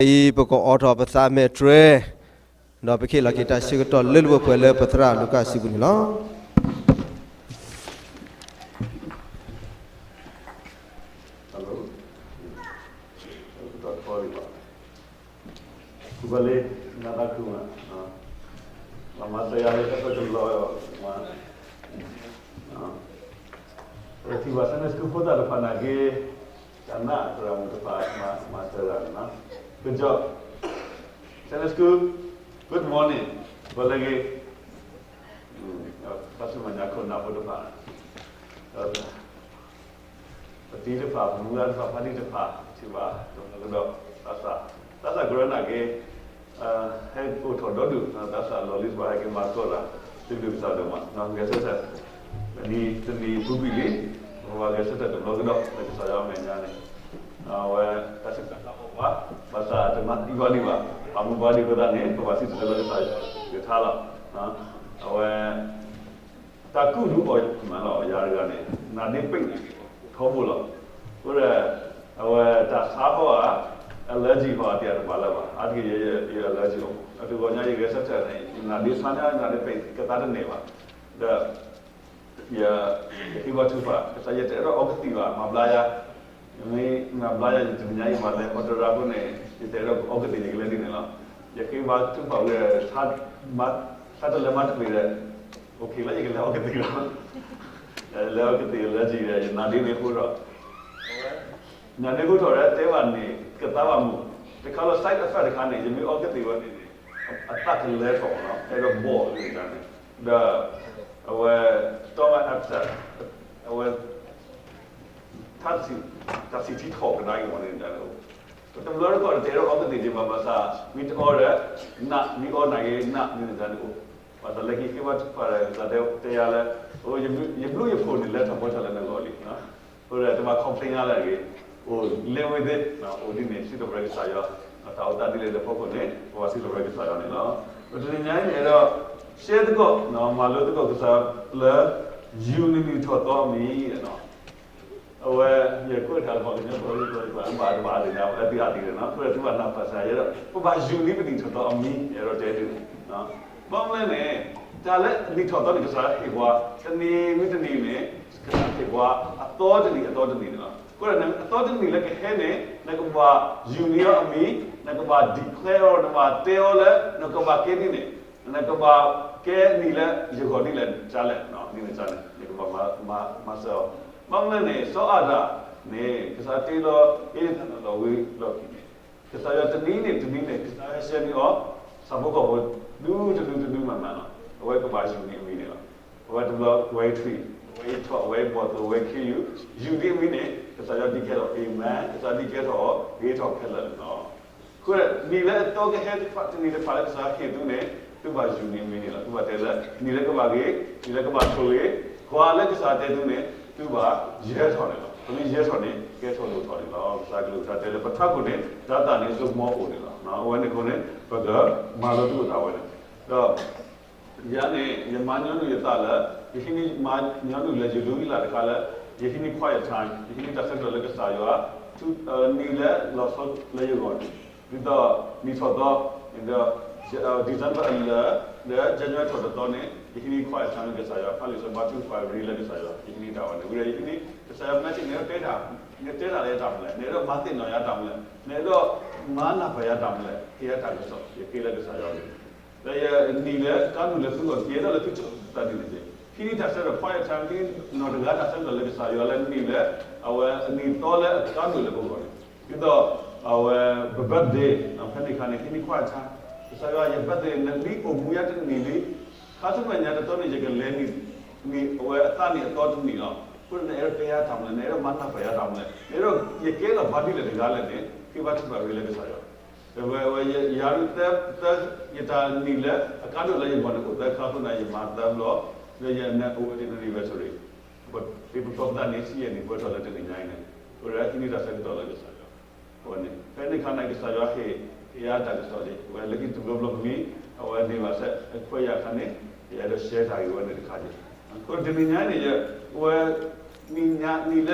အံၤ ပကအိးထီၣ်ပသးမဲာ်တြဲၤ, ဒီးပကဟ့ၣ်လီၤက့ၤတၢ်ဆၢကတီၢ်လၢလၢပှဲၤပှဲၤလၢပသရၣ်လူၤကၣ်စုပူၤန့ၣ်လီၤ. ပထံၣ်ဘၣ် Sunday School ဖိသၣ်တဖၣ်နာ်က့ တၢ်နးသရၣ်မုၣ်တဖၣ်မၤသရၣ်န့ၣ်လီၤ. Good job. Sunday School, good morning. ပလဲၤဂ့ၤ သးစူၤမၤညါခိၣ်နၢ်ဖိတဖၣ် ပတံၤတဖၣ် ပမုၢ်ဂၤတဖၣ် ဖါတံၢ်တဖၣ် ထံၣ်ဘၣ်တဘျီကဒီး သးစၢ် သးစၢ်ကရၢနာ်က့ ဟဲအိၣ်ထီၣ်ဒီဒူၣ် သးစၢ်လီၢ်လံၤတဖၣ် ဟဲက့ၤမၤသကိးတၢ် စံးဘျုးကစၢ်ဒိၣ်မး ဂဲၤဆၢထၢၣ် တနံၤတနံၤပူၤကွံာ်လံ ပဝဲဂဲၤဆၢထၢၣ်တဘျီကဒီး လၢကစၢ်ယွၤအမဲာ်ညါန့ၣ် အဝဲ တၢ်စံးတၢ်ကတိၤအိၣ်ပှၤ ဘၣ်ဆၣ်တမၤသံဘၣ်ဒံးဘၣ် ပာ်မူဘၣ်ဒံးအဃိသတးန့ၣ် ပဘၣ်စံးဆၢလၢကစၢ်ယွၤကလုၢ်ကထါလီၤ. အဝဲ တၢ်ကူၣ်ဒုးအီၣ်မးလီၤ ယၤတဂၤန့ၣ် နါဒ့ပ့ၣ်န့ၣ် ထီဘိလီၤ. အဃိဒီး အဝဲတၢ်ဆါဟီဧါ allergy ဟီဧါ တယၤတဘၣ်လၢၤဘၣ် အါတက့ၢ်ယဲယဲ allergy အီၤ အတဂီၢ်ညါယဂဲၤဆၢထၢၣ်န့ၣ် နါဒ့ဆါန့ၣ် နါဒ့ပ့ၣ်ကသါတန့ၢ်ဘၣ် ဒီး ယ ယဃ့ဘါထုကဖၣ် ကစၢ်ယွၤ ယတအဲၣ်ဒိးအီကသံၣ်ဘၣ် မၤဘျါယၤ, မ့ၢ်မၤဘျါယၤ ယတနံၤညါအံၤ ယမၤလဲၤဟီတရါအဃိန့ၣ် ယတအဲၣ်ဒိးအီကသံၣ် ယကလဲၤဒ်န့ၣ်လီၤ. ယဃ့ဘါထုကဖၣ်ဝံၤဒီး ဆါတလဲၤမၤတပ့ၤဒီး okay လီၤ ယကလဲၤအီကသံၣ်လီၤ. လဲၤအီကသံၣ် allergy ဒီး ယနါဒ့န့ၣ်အဃိဒီး နါဒ့ဟူထီၣ်ဒီး တဲဘၣ်န့ၣ် ကသါဘၣ်မုၢ်, တခါလီၤ side effect တခါန့ၣ် ယမ့ၢ်အီကသံၣ်ဝဲန့ၣ်န့ၣ် အသၣ်ကလဲထီၣ်မးလီၤ အဲၣ်ဒိးဘီၣ်န့ၣ်န့ၣ်, ဒီး အဝဲ stomach upset အဝဲ တၢ်ဆံၣ်ထီၣ်ကဒါက့ၤမးန့ၣ်န့ၣ်, ပတဘျီတခီၣ် တအဲၣ်ဒိးအီကသံၣ်ဒံးဘၣ် ဘၣ်ဆၣ် မ့ၢ်တအီဒီး နး မ့ၢ်အီနာ်က့ၤ နးန့ၣ်န့ၣ်န့ၣ်အိၣ်, ဘၣ်ဆၣ်လၢခံဃ့ဘါထုကဖၣ်ဒီး ကစၢ်တဲယၤလၢ ယဘျုးယဖှိၣ်န့ၣ် လဲၤထီၣ်ပှဲၤထီၣ်လၢနဂီၢ်လံ. အဃိဒီးတဘၣ် complain ညါလၢအဂ့ၤ, အိၣ် live with it အိၣ်ဒ်န့ၣ် စံးထီၣ်ပတြၢၤကစၢ်ယွၤ, တၢ်အိၣ်သးဒ်လဲၣ်ဒီးဖီခိၣ်န့ၣ် ပဘၣ်စံးထီၣ်ပတြၢၤကစၢ်ယွၤန့ၣ်လီၤ. ပတနံၤညါအံၤန့ၣ်ဒီး share သကိး မၤလိသကိးကစၢ်လၢ ယူၤန့ၣ်နံၣ်ထီၣ်သီအမံၤ အဝဲ ယကွဲးတၢ်လၢပှၤကညီဖိ ဘၣ်တဘၣ်ဒ်န့ၣ် အဝဲသ့ၣ်အါဒ်န့ၣ်လီၤ. အဃိဒီးသုဘၣ်နၢ်ပၢၢ်စၢ်ယဲဒီး ပဘၣ်ယူၤန့ၢ်ပနံၣ်ထီၣ်သီအမံၤ ယအဲၣ်ဒိးတဲဒ်န့ၣ်, ဘၣ်မနုၤလဲၣ်န့ၣ် တၢ်လၢနံၣ်ထီၣ်သီန့ၣ် ကစၢ်ဟ့ၣ်ပှၤ တနံၤဝံၤတနံၤန့ၣ် ကစၢ်ဟ့ၣ်ပှၤ အသီတနံၤအသီတနံၤန့ၣ်လီၤ. အဃိဒီးနအသီတနံၤလၢကဟဲန့ၣ် နကဘၣ်ယူၤန့ၢ်အီၤအမံၤ, နကဘၣ် declare အီၤ, နဘၣ်တဲအီၤလၢ နကဘၣ်ကဲဒ်န့ၣ်, နကဘၣ်ကဲနံၤလၢယဂီၢ်ဒ်လဲၣ် ကလဲၣ်, နံၤန့ၣ်ကလဲၣ် နကဘၣ်မၤစၢၤအီၤ. ဘၣ်မနုၤလဲၣ်န့ၣ် စီၤအၤဒၣ်န့ၣ် ကစၢ်တ့လီၤ အ့ဒ့ၣ်တၢ်လီၢ်ဝံၤလီၢ်ခံန့ၣ် ကစၢ်ယွၤတနံၤန့ၣ်တနံၤန့ၣ် ကစၢ်ယွၤဟဲဆှၢန့ၢ်အီၤ ဆၣ်ဖိကီၢ်ဖိ ဒူတဒူတဒူမးမးလီၤ. အဝဲကဘၣ်ယူၤန့ၢ်အမံၤန့ၣ်လီၤ. အဝဲတဘျီဝဲထံၣ်, အဝဲအံးထီၣ်, အဝဲဘီၣ်သိၣ်, အဝဲခ့ယူၤ, ယူၤန့ၢ်အမံၤန့ၣ် ကစၢ်ယွၤဒုးကဲထီၣ် amen, ကစၢ်ဒုးကဲထီၣ်အီၤ ဂ့ၤထီၣ်ခဲလၢာ်န့ၣ်လီၤ. အဃိဒီး နံၤလၢအသီကဟဲတဖၣ်တနံၤတဖၣ်လၢကစၢ်ယွၤဟ့ၣ်သုန့ၣ် သုဘၣ်ယူၤန့ၢ်အမံၤန့ၣ်လီၤ. သုဘၣ်တဲလၢ နံၤလၢကဘၣ်ဂ့ၤ, နံၤလၢကဘၣ်ဆိၣ်ဂ့ၤ, ကွၢ်လၢကစၢ်ယွၤတဲသုန့ၣ် သုဘၣ်ယဲၢ်ထီၣ်န့ၣ်လီၤ. ပမ့ၢ်ယဲၢ်ထီၣ်န့ၣ် ကဲထီၣ်လိၣ်ထီၣ်န့ၣ်လီၤ. ကစၢ်ကလုၢ်ကထါတဲလၢပထးခိၣ်န့ၣ် တၤသၣ်န့ၣ် စိကမီၤအိၣ်န့ၣ်လီၤ. အဝဲန့ၣ်အဃိန့ၣ် ပကမၤလိသကိးတၢ်ဝဲန့ၣ် ဒီး ယၤန့ၣ် ယမၤညီနုၢ်ယသးလၢ ယဟံးန့ၢ်မၤညီနုၢ်လၢယလူၤယလၢ်တခါလၢ ယဟံးန့ၢ် quiet time, ယဟံးန့ၢ်တၢ်ဆၢကတီၢ်လၢကစၢ်ယွၤ နံၤလၢလီၤဆီလၢယဂီၢ်န့ၣ် ဒ်သိးနံၣ်ထီၣ်သီ ဒီး December အလၢာ် ဒီး January ထီၣ်တသီန့ၣ် ယဟံးန့ၢ် quiet time လၢကစၢ်ယွၤ ဖးလံာ်စီၤဘါထုကဖၣ်ရ့လၢကစၢ်ယွၤ ယဟံးန့ၢ်တၢ်ဝဲန့ၣ် ဝံၤဒီးယဟံးန့ၢ် ကစၢ်ယွၤမ့ၢ်စ့ၢ်ကီး နတဲတၢ်လၢယတၢ်မနုၤလဲၣ်, နအဲၣ်ဒိးမၤသ့ၣ်နီၣ်ယၤတၢ်မနုၤလဲၣ်, နအဲၣ်ဒိးမၤနၢ်ပၢၢ်ယၤတၢ်မနုၤလဲၣ်, ဟ့ၣ်ယၤတၢ်ကစီၣ် ယဃ့လၢကစၢ်ယွၤန့ၣ် လၢယနံၤလၢကါဒိၣ်လၢသုဂီၢ် ကယဲၢ်ဒိးလၢသုကၠိသးဒ်န့ၣ်တက့ၢ်. ဟံးန့ၢ်တၢ်ဆၢကတီၢ် quiet time ဟံးနီၢ်တဂၤတၢ်ဆၢကတီၢ်လၢကစၢ်ယွၤလၢနံၤလၢ အဝဲအနံၤသီလၢအကါဒိၣ်လၢပဂီၢ်န့ၣ် ဒ်သိး အဝဲ ပ birthday ဖဲန့ၣ်အခါန့ၣ် ဟံးန့ၢ် quiet time ကစၢ်ယွၤ ယ birthday နမ့ၢ်အိၣ်မူယၤတနံၤလံ ခါဆူမဲာ်ညါတသီန့ၣ် ယကလဲၤနံၤ နံၤအဝဲအသးနံၤအသီတနံၤလီၤ. အဃိန့ၣ် နအဲၣ်ဒိးတဲယၤတၢ်မနုၤလဲၣ်, နအဲၣ်ဒိးမၤနၢ်ပၢၢ်ယၤတၢ်မနုၤလဲၣ်, နအဲၣ်ဒိးယကဲလီၤဘၣ်ဒ်လဲၣ်တဂၤလဲၣ်န့ၣ် ဃ့ဘါထုကဖၣ်ရ့လၢကစၢ်ယွၤ ဝဲ ဝဲ ယၤ ယတၢ်နံၤလၢအကါဒိၣ်လၢယဂီၢ်န့ၣ် အိၣ်သၢခါအဃိန့ၣ် ယမၤသၢဘျီ လၢယ anniversary ပသီပသးန့ၣ် ဆံယဲၢ်နံၣ်ပှဲၤထီၣ်လၢတနံၤညါအံၤန့ၣ် အဝဲဒၣ်ဟံးန့ၢ်တၢ်ဆၢကတီၢ်လၢကစၢ်ယွၤ အဝဲန့ၣ် ဖဲန့ၣ်အခါန့ၣ် ကစၢ်ယွၤဟ့ၣ် ဟ့ၣ်ယၤတၢ်ကစီၣ်လံ အဝဲလၢခံတဘျီဘျီပမ့ၢ် အဝဲန့ၢ်ဘၣ်ဆၢခွဲးယာ်အခါန့ၣ် ယအဲၣ်ဒိး share တၢ်ဂ့ၢ်ဝဲန့ၣ်တခါန့ၣ် အဃိတနံၤညါအံၤန့ၣ် အဝဲ နံၤညါနံၤလၢ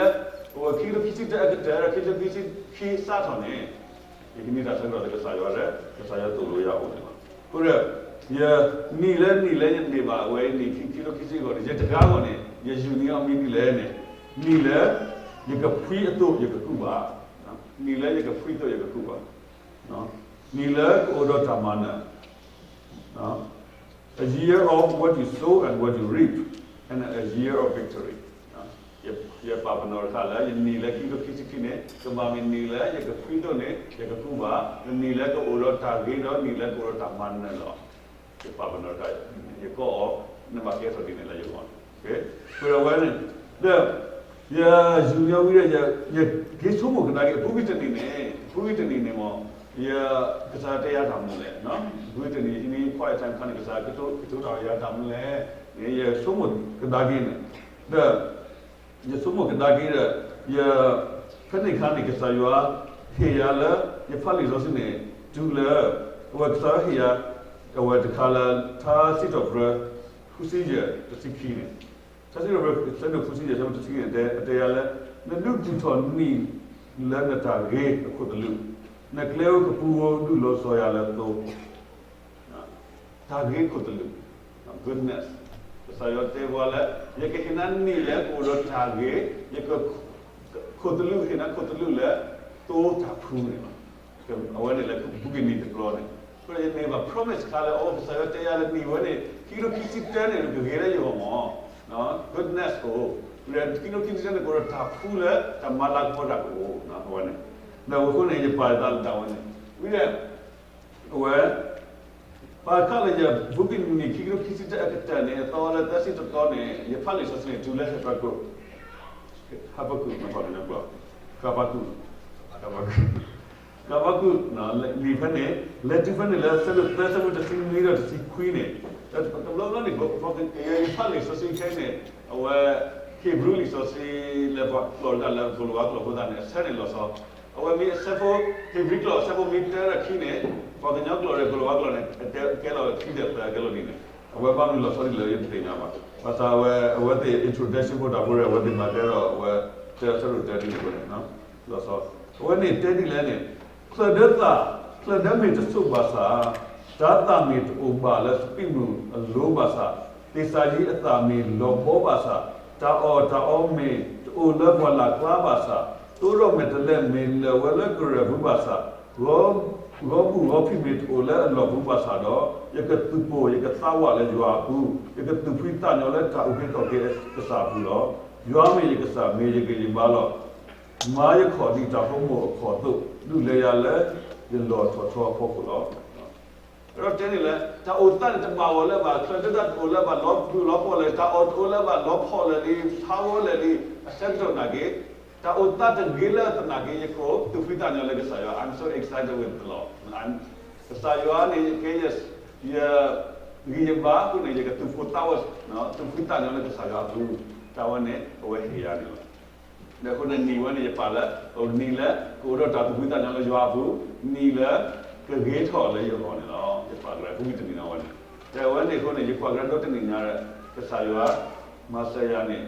အဝဲခံကထိခံဆံတၢအကတၢၢ် ဒီးခံကထိခံဆံခံစးထီၣ်န့ၣ် ယကန့ၢ်တၢ်ဆၢကတီၢ်လၢကစၢ်ယွၤဒီး ကစၢ်ယွၤသိၣ်လိယၤအအိၣ်န့ၣ်လီၤ. အဃိဒီး ယနံၣ်လၢနံၣ်လၢယန့ၢ်ဘၣ်ဝဲအံၤန့ၣ် ခံကထိခံဆံအဂီၢ်န့ၣ် ယတဂၤအဂီၢ်န့ၣ် ယယူၢ်န့ၢ်အီၤမ့ၢ်ဒ်လဲၣ်န့ၣ်, နံၣ်လၢယကဖှံအသိးယကကူးဘၣ်, နံၣ်လၢယကဖှံအသိးယကကူးဘၣ်, နံၣ်လၢကအိၣ်ဒီးတၢ်မၤနၢၤ A year of what you sow and what you reap, and a year of victory. ယပာ်ပနီၣ်တခါလၢ ယနံၣ်လၢခံကထိခံဆံခံန့ၣ် ကဘၣ်မ့ၢ်နံၣ်လၢယကဖှံအသိးန့ၣ် ယကကူးဘၣ်, နံၣ်လၢကအိၣ်ဒီးတၢ်ဂ့ၤဒီးနံၣ်လၢကအိၣ်ဒီးတၢ်မၤနၢၤလီၤ. ယပာ်ပနီၣ်တခါ ယကိးအီၤ နဘၣ်ကဲထီၣ်ဒ်န့ၣ်လၢယဂီၢ်န့ၣ်, ဃိဒီးဝဲန့ၣ် ဒီး ယယူၢ်န့ၢ်ဝံၤဒီး ယက့ၤဆိကမိၣ်ကဒါက့ၤ အပူၤကွံာ်တနံၤန့ၣ် အပူၤကွံာ်တနံၤန့ၣ်မ့ၢ် ယ ကစၢ်ယွၤတဲယၤတၢ်မနုၤလဲၣ်, အပူၤကွံာ်တနံၤ ယဟံးန့ၢ် quiet time တခါန့ၣ် ကစၢ်ယွၤကတိၤတၢ်ယၤတၢ်မနုၤလဲၣ်န့ၣ် ယဆိကမိၣ်ကဒါက့ၤန့ၣ်, ဒီး ယဆိကမိၣ်ကဒါက့ၤဒီး ယ ဖဲန့ၣ်အခါန့ၣ် ကစၢ်ယွၤဟ့ၣ်ယၤလၢ ယဖးလံာ်စီဆှံန့ၣ် တုၤလၢ အဝဲကစၢ်ယွၤဟ့ၣ်ယၤ အဝဲတခါလၢ ထါစံးထီၣ်ပတြၢၤ ဃုဆံယဲၢ် တဆံခံန့ၣ်, ထါစံးထီၣ်ပတြၢၤ ဆၢဒိၣ်ဃုဆံယဲၢ် ဆၢဖိတဆံခံန့ၣ် တဲ တဲယၤလၢ နဒုးကူၣ်ထီၣ်နံၣ်လၢနတၢ်ဂ့ၤအခိၣ်သလုး, နကျဲဧိၤကပူၤဧိၤ ဒုးလီၤစီၤယၤလၢသိ တၢ်ဂ့ၤခိၣ်သလုး goodness, ကစၢ်ယွၤတဲပှၤလၢ ယကဟ့ၣ်နၤနံၣ်လၢကအိၣ်ဒီးတၢ်ဂ့ၤ, ယက ခိၣ်သလုး ဟ့ၣ်နၤခိၣ်သလုးလၢ သိတၢ်ဖှူန့ၣ်လီၤ. အဝဲန့ၣ်လၢ ပူၤကွံာ်နံၣ်တဘျီန့ၣ် အဃိဒီးယန့ၢ်ဘၣ် promise တခါလၢ အိ ကစၢ်ယွၤတဲယၤလၢနံၣ်ဝဲန့ၣ် ခံကထိခံဆံတၢန့ၣ် ကဂ့ၤလၢယဂီၢ်မး, goodness အိၣ်, ခံကထိခံဆံတၢန့ၣ် ကအိၣ်ဒီးတၢ်ဖှူလၢ တၢ်မၤလၤကပီၤတၢ်ကအိၣ် အဝဲန့ၣ်, ဒီးအဃိန့ၣ် ယပာ်သးလၢတၢ်ဝဲန့ၣ် ဝံၤဒီး အဝဲ ပာ်ခါလၢယ ပူၤကွံာ်နံၣ်ခံကထိခံဆံတၢအကတၢၢ်န့ၣ် အသီလၢသၢဆံတသီန့ၣ် ယဖးလံာ်စီဆှံန့၁ၣ် တုၤလၢ Habakkuk, Habakkuk မ့ၢ်ပှၤကညီကျိာ်, Habakkuk, Habakkuk, Habakkuk လံာ်ဖဲန့ၣ် လဲၤတုၤဖဲန့ၣ်လၢ ဆၢဒိၣ်သၢ ဆၢဖိတဆံနွံဒီးတဆံခွံန့ၣ်, တဘျီဘျီန့ၣ် ယဖးလံာ်စီဆှံခဲအံၤန့ၣ် အဝဲ Hebrew လံာ်စီဆှံလၢပှၤကျိာ်တၢ်လၢ ကိၤလၤဝါကျိာ်အဃိသတးန့ၣ် အဆၢန့ၣ်လီၤဆီ အဝဲမ့ၢ်အဆၢဖိ Hebrew ကျိာ် အဆၢဖိမ့ၢ်တၢဒီးခံန့ၣ် ပှၤကညီကျိာ်ဒီး ကိၤလၤဝါကျိာ်န့ၣ် ကဲလီၤခံဒီးသၢကဲလီၤန့ၣ်န့ၣ် အဝဲဘၣ်မနုၤလီၤဆီဒ်လဲၣ် ယတသ့ၣ်ညါဘၣ်. ဘၣ်ဆၣ်အဝဲ အဝဲသ့ၣ် introduction ဖိတၢ်ဖိဒီး အဝဲသ့ၣ်မၤတဲဒီး အဝဲ တၢ ဆၢဒိၣ်တၢဒ်န့ၣ်အဃိန့ၣ် လီၤဆီ အဝဲန့ၣ်တဲဒ်လဲၣ်န့ၣ် ချၢၣ်ဒၢသၣ် ချၢၣ်ဒၢမ့ၢ်တဆိးဘၣ်ဆၣ်, တၤသၣ်မ့ၢ်တအိၣ်ဘၣ်လၢစပံးမုၢ်အလိၤဘၣ်ဆၣ်, သ့ၣ်စၢ်ယံၤအသၣ်မ့ၢ်လီၤဘီဘၣ်ဆၣ်, တၢ်အီၣ်တၢ်အီမ့ၢ်တအိၣ်လၢပှၢ်လၢ်ကျါဘၣ်ဆၣ်, တိဒီးမဲာ်တဲးလဲးမ့ၢ်လၢာ်ဝဲလၢကရၢၢ်ပူၤဘၣ်ဆၣ်, ဂီၤ ဂီၤမုၢ်ဂီၤဖံးမ့ၢ်တအိၣ်လၢအလီၢ်ပူၤဘၣ်ဆၣ်ဒီး, ယကသူၣ်ပိၢ်ယကသးဝးလၢယွၤအပူၤ, ယကသူၣ်ဖှံသးညီလၢတၢ်အုၣ်က့ၤခီၣ်က့ၤအကစၢ်အပူၤလီၤ. ယွၤမ့ၢ်ယကစၢ် မ့ၢ်ယဂံၢ်ယဘါလီၤ. မၤယခီၣ်ဒ်တၢ်ဖိမိၢ်အခီၣ်အသိး, ဒုးလဲၤယၤလၢယလီၢ်ထီၣ်ထီအဖီခိၣ်လီၤ. အဝဲတဲန့ၣ်လၢ တၢ်အိၣ်သးန့ၣ်တဘၣ်အီၤလၢၤဘၣ်, ချၢၣ်ဒၢသၣ်တအိၣ်လၢၤဘၣ် လီၤပျုၢ်လီၤဖှီၣ်လၢာ်, တၢ်အီၣ်တအိၣ်လၢၤဘၣ် လီၤဖှီၣ်လၢာ်လံ, ဟးဂီၤလၢာ်လံ, အဆၢကတီၢ်နာ်က့ၤ, တၢ်အိၣ်သးတဂ့ၤလၢသနာ်က့ၤ ယကသူၣ်ဖှံသးညီလၢကစၢ်ယွၤ, I'm so excited with the Lord. ကစၢ်ယွၤန့ၣ် ကဲ ယ ဂံၢ်ယဘါအဃိန့ၣ် ယကသူၣ်ပိၢ်သးဝး, သူၣ်ဖှံသးညီလၢကစၢ်ယွၤအပူၤ, တၢ်ဝဲန့ၣ် အဝဲဟ့ၣ်ယၤန့ၣ်လီၤ. ဒီးအဃိန့ၣ်နံၣ်ဝဲန့ၣ် ယပာ်လၢ နံၣ်လၢကအိၣ်ဒီးတၢ်သူၣ်ဖှံသးညီလၢယွၤအပူၤ, နံၣ်လၢကဂ့ၤထီၣ်လၢယဂီၢ်န့ၣ်လီၤ. ယပာ်ကရၢ ပူၤကွံာ်တနံၣ်န့ၣ်ဝဲန့ၣ်, ဒီးအဝဲန့ၣ်အဃိန့ၣ် ယကွၢ်ကရၢဒိးတနံၣ်ညါဒီး ကစၢ်ယွၤ မၤစၢၤယၤန့ၣ်